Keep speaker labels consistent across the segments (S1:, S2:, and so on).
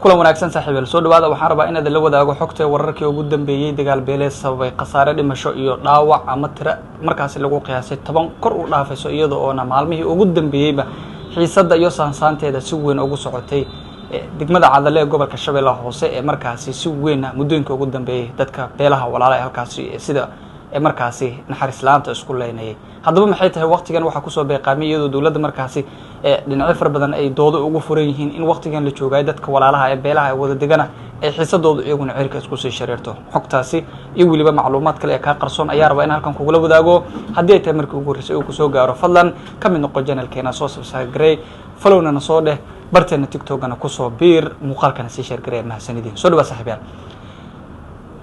S1: Kulan wanaagsan, saaxiibayaal, soo dhawaada. Waxaan rabaa inaad la wadaago xogta wararkii ugu dambeeyey dagaal beeleed sababay khasaare dhimasho iyo dhaawac ama tiro markaasi lagu qiyaasay 10 kor u dhaafayso, iyada oona maalmihii ugu dambeeyeyba xiisadda iyo saansaanteeda si weyn ugu socotay degmada Cadale ee gobolka Shabeellaha Hoose, ee markaasi si weyna muddooyinka ugu dambeeyey dadka beelaha walaala ee halkaasi sida markaasi naxariis la-aanta isku leynayay. Haddaba maxay tahay waktigan waxaa kusoo beeqaamiyay, iyadoo dowladda markaasi dhinacyo fara badan ay doodo ugu furan yihiin in waktigan la joogayo dadka walaalaha ee beelaha ee wada degana ay xiisadoodu iyaguna cirka isku sii shareerto? Xogtaasi iyo weliba macluumaad kale ee kaa qarsoon ayaa rabaa in halkan kugula wadaago. Haddii ay tahay markii ugu horreysay uu kusoo gaaro, fadlan ka mid noqo channelkeena, soo subscribe garey, followna soo dheh, barteena TikTokana kusoo biir, muuqaalkana sii share garey. Mahadsanidin, soo dhawaa saaxiibyaal.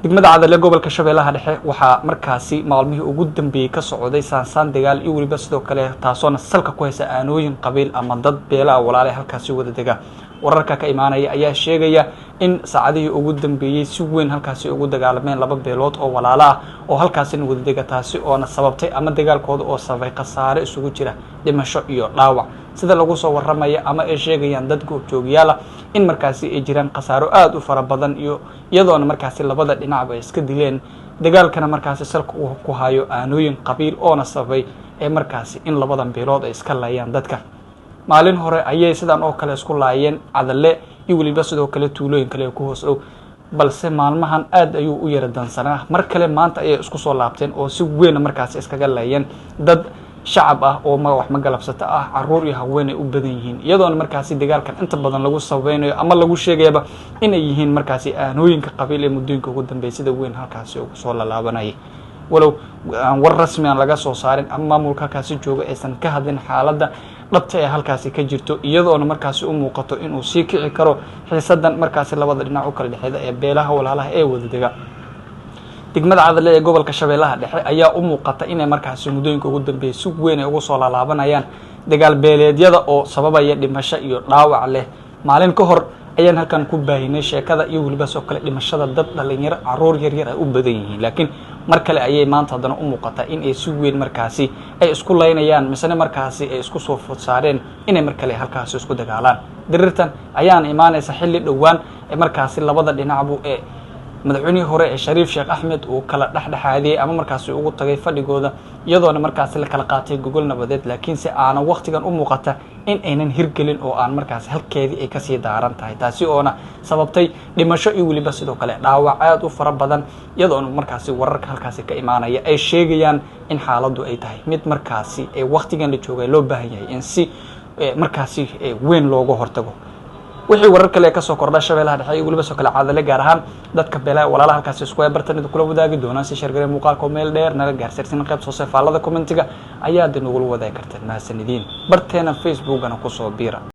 S1: Degmada Cadale gobolka Shabeellaha Dhexe waxaa markaasi maalmihii ugu dambeeyey ka socday saansaan dagaal iyo weliba sidoo kale taasoona salka ku haysa aanooyin qabiil ama dad beelaha walaale halkaasi wada dega. Wararka ka imaanaya ayaa sheegaya in saacadihii ugu dambeeyey si weyn halkaasi ugu dagaalameen laba beelood oo walaalo ah oo halkaasina wada dega, taasi oona sababtay ama dagaalkooda oo sababay khasaare isugu jira dhimasho iyo dhaawac. Sida lagu soo waramaya ama ay sheegayaan dad goobjoogyaala, in markaasi ay jiraan khasaaro aada u fara badan, iyo iyadoona markaasi labada dhinacba ay iska dileen, dagaalkana markaasi salka uu ku hayo aanooyin qabiil oona sababay ee markaasi in labadan beelood ay iska laayaan dadka. Maalin hore ayay sidan oo kale isku laayeen Cadale iyo weliba sidoo kale tuulooyin kale ee ku hoos dhow, balse maalmahan aad ayuu u yara dansanaa. Mar kale maanta ayay isku soo laabteen oo si weyna markaasi iskaga laayeen dad shacab ah oo wax magalabsato ah, caruur iyo haween ay u badan yihiin, iyadoona markaasi dagaalkan inta badan lagu sababeynayo ama lagu sheegayaba inay yihiin markaasi aanooyinka qabiil ee muddooyinka ugu dambeeyay sida weyn halkaasi ugu soo lalaabanayay. Walow aan war rasmi aan laga soo saarin ama maamulka halkaasi jooga aysan ka hadlin xaaladda dhabta ee halkaasi ka jirto, iyadoona markaasi u muuqato inuu sii kici karo xiisadan markaasi labada dhinac u kala dhexeeda ee beelaha walaalaha ee wada dega degmada Cadale ee gobolka Shabeellaha Dhexe, ayaa u muuqata inay markaasi muddooyinka ugu dambeeyay si weyn ay ugu soo laalaabanayaan dagaal beeleedyada oo sababaya dhimasho iyo dhaawac leh. Maalin ka hor ayaan halkan ku baahinay sheekada iyo weliba soo kale dhimashada dad dhalinyaro, caruur yaryar ay u badan yihiin, laakiin mar kale ayay maanta haddana u muuqataa in ay si weyn markaasi ay isku laynayaan, misena markaasi ay isku soo food saareen inay mar kale halkaasi isku dagaalaan. Dirirtan ayaana imaanaysa xilli dhowaan ee markaasi labada dhinacbu ee madaxweynihii hore ee Shariif Sheekh Axmed uu kala dhexdhexaadiyey ama markaasi ugu tagay fadhigooda, iyadoona markaasi la kala qaatay gogol nabadeed, laakiinse aanan waktigan u muuqata in aynan hirgelin oo aan markaasi halkeedii ay kasii daaran tahay, taasi oona sababtay dhimasho iyo weliba sidoo kale dhaawac aada u fara badan, iyadoona markaasi wararka halkaasi ka imaanaya ay sheegayaan in xaaladdu ay tahay mid markaasi ee waktigan la joogay loo baahan yahay in si markaasi weyn looga hortago. Wixii warar kale kasoo kordha Shabeellaha Dhexe iyo weliba soo kale Cadale, gaar ahaan dadka beelaha walaalaha halkaasi isku bartanida kula wadaagi doonaan. Si share garee muuqaalka oo meel dheer nala gaarsiirsan. Qayb hoose faallada commentiga ayaad nagula wadaagi karteen. Mahadsanidin, barteena Facebookana kusoo biira.